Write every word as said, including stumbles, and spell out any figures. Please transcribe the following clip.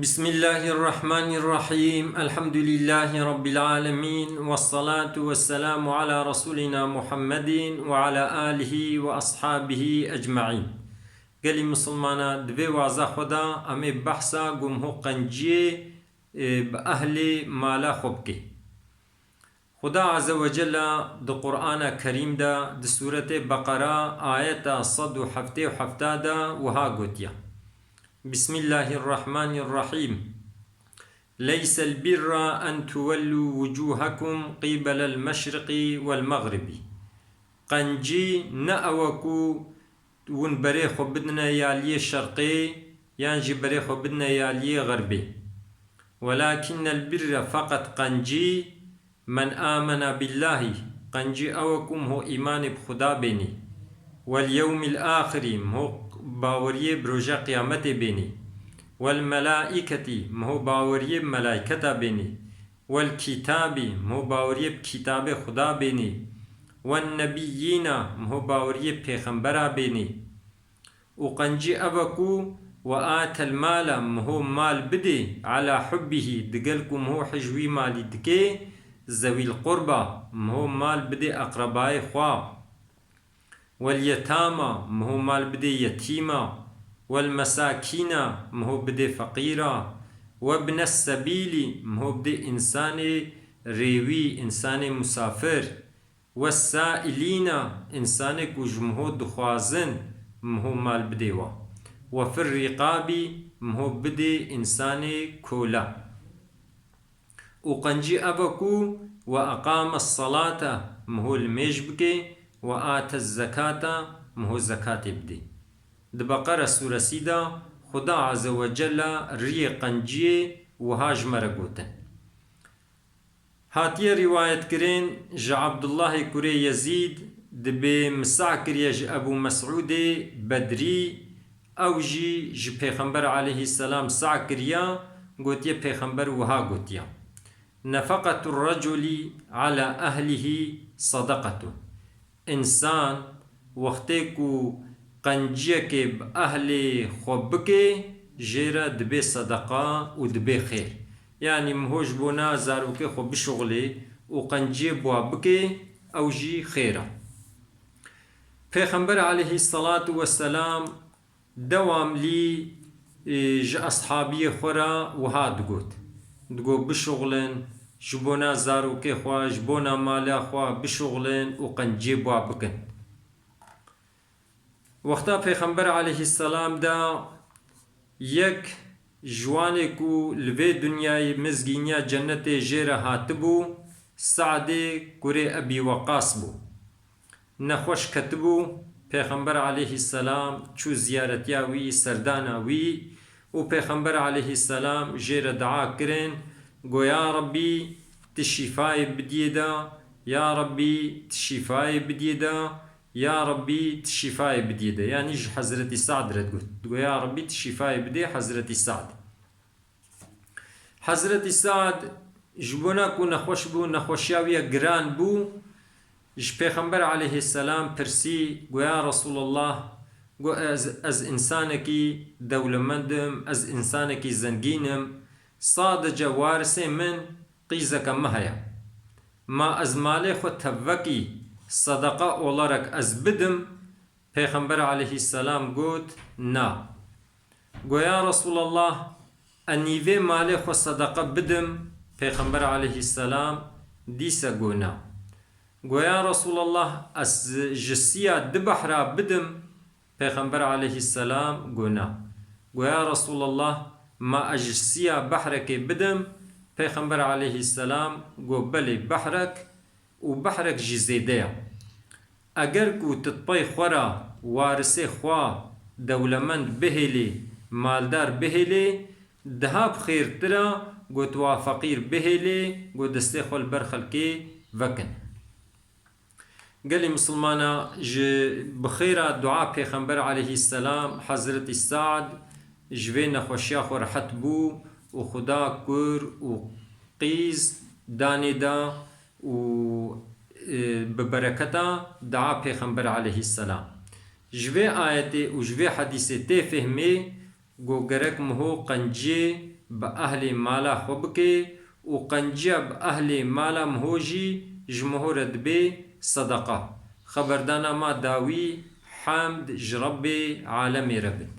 Bismillahirrahmanirrahim. Elhamdülillahi Rabbil alemin. Vessalatu vesselamu ala Resulina Muhammedin ve ala alihi ve ashabihi ecmaîn. Gelî misilmana, di vê waza xwe de em ê behsa ku mho qenciyê, e, bi ehlê mala xwe bike. Xuda Azze ve Celle di Qur'ana Kerîm de, di Sûretê Beqera, ayeta sed û heftê û heft de wiha gotiye: Bismillahirrahmanirrahim. Leysel birra en tuwellu wucuhakum qibelel meşriqi wel meğribi. Qencî ne ew e ku hûn berê xwe bidine ya liyê şerqê, yan jî berê xwe bidine ya liyê xerbê. Welakinnel birre, feqet qencî, men amena billahî, qencî ew e ku mho îmanê bi Xuda bênî, wel yewmil axirî, mho baweriyê bi roja qiyametê bênî, wel melaîketî, mho baweriyê bi melaîketa bênî, wel kîtabî, mho baweriyê bi kîtabê Xuda bênî, wen nebiyîna, mho baweriyê bi pêxembera bênî. Û qencî ev e ku we atel mala, mho mal bidê, ala hubbihî, digel ku mho hij wî malî dike, zewîl qurba, mho mal bidê eqrebayê xwe, wel yetama, mho mal bidê yetîma, wel mesakîna, mho bidê feqîra, we bine sebîlî, mho bidê însanê rêwî, însanê musafir. Wessailîna, însanê ku ji mho dixwazin, mho mal bidê wa. We fir rîqabî, mho bidê însanê kola. Û qencî ev e ku we eqame salata, mho limêj bike, we ate zekata, mho zekatê bidê. Di Beqere sûresî de Xuda Azze ve Celle riyê qenciyê wiha ji me re gotin. Hatiye rîwayetkirin ji Abdullahê kurê Yezîd, dibê min seh kiriye ji Ebû Mesûdê Bedrî, ew jî ji Pêxember aleyhisselam seh kiriya, gotiye Pêxember wiha gotiya: Nefeqetur reculî ala ehlihî sedeqetun. Însan wextê ku qenciyekê bi ehlê xwe bike, jê re dibê sedeqa û dibê xêr. Yanî miho ji bona zarokê xwe bişuxulê û qenciyê bi wa bike, ew jî xêr e. Pêxember aleyhisselatu vesselam dewamlî, e, ji eshabiyê xwe re wiha digot. Digot, bişuxulin, ji bona zarokê xwe, ji bona mala xwe bişuxulin û qenciyê bi wa bikin. Wexta Pêxember aleyhisselam de yek ji wanê ku li vê dinyayê mizgîniya cennetê jê re hatibû, Se'dê kurê Ebî Weqas bû. Nexweş ketibû, Pêxember aleyhisselam çû ziyaretiya wî, serdana wî û Pêxember aleyhisselam jê re dua kirin, go, ya Rebbî, ti şîfayê bidiyê de, ya Rebbî, ti şîfayê bidiyê de, ya Rebbî, ti şîfayê bidiyê de. Yanî ji Hezretî Se'd re digot. Digo, ya Rebbî, ti şîfayê bidê Hezretî Se'd. Hezretî Se'd ji bona ku nexweş bû, nexweşiya wî ya giran bû, ji Pêxember aleyhisselam pirsî, go, ya Resulallah, go, ez, ez însanekî dewlemend im, ez însanekî zengîn im, sadece warisê min qîzeke min heye. Ma ez malê xwe tevvekî sedeqa olarak ez bidim? Pêxember aleyhisselam got, na. Go, ya Resulallah, ez nîvê malê xwe sedeqa bidim? Pêxember aleyhisselam dîse go, na. Go, ya Resulallah, ez ji siya du behra bidim? Pêxember aleyhisselam go, na. Go, ya Resulallah, ma ez ji siya behrekê bidim? Pêxember aleyhisselam go, belê, behrek û behrek jî zêde ye. Eger ku tu di pey xwe re warisê xwe dewlemend bihêlî, maldar bihêlî, diha bi xêrtir e ku tu wa feqîr bihêlî, ku destê xwe li ber xelkê vekin. Gelî misilmana, ji bi xêra dua Pêxember aleyhisselam, Hezretî Se'd ji vê nexweşiya xwe rehet bû û Xuda kur û qîz danê da û, e, bi bereketa dua Pêxember aleyhisselam. Ji vê ayetê û ji vê hedîsê tê fehmê ku gerek miho qenciyê bi ehlê mala xwe bike û qenciya bi ehlê mala miho jî ji miho re dibe sedeqa. Xeberdana ma dawî, hemd ji Rebbê alemê re bin.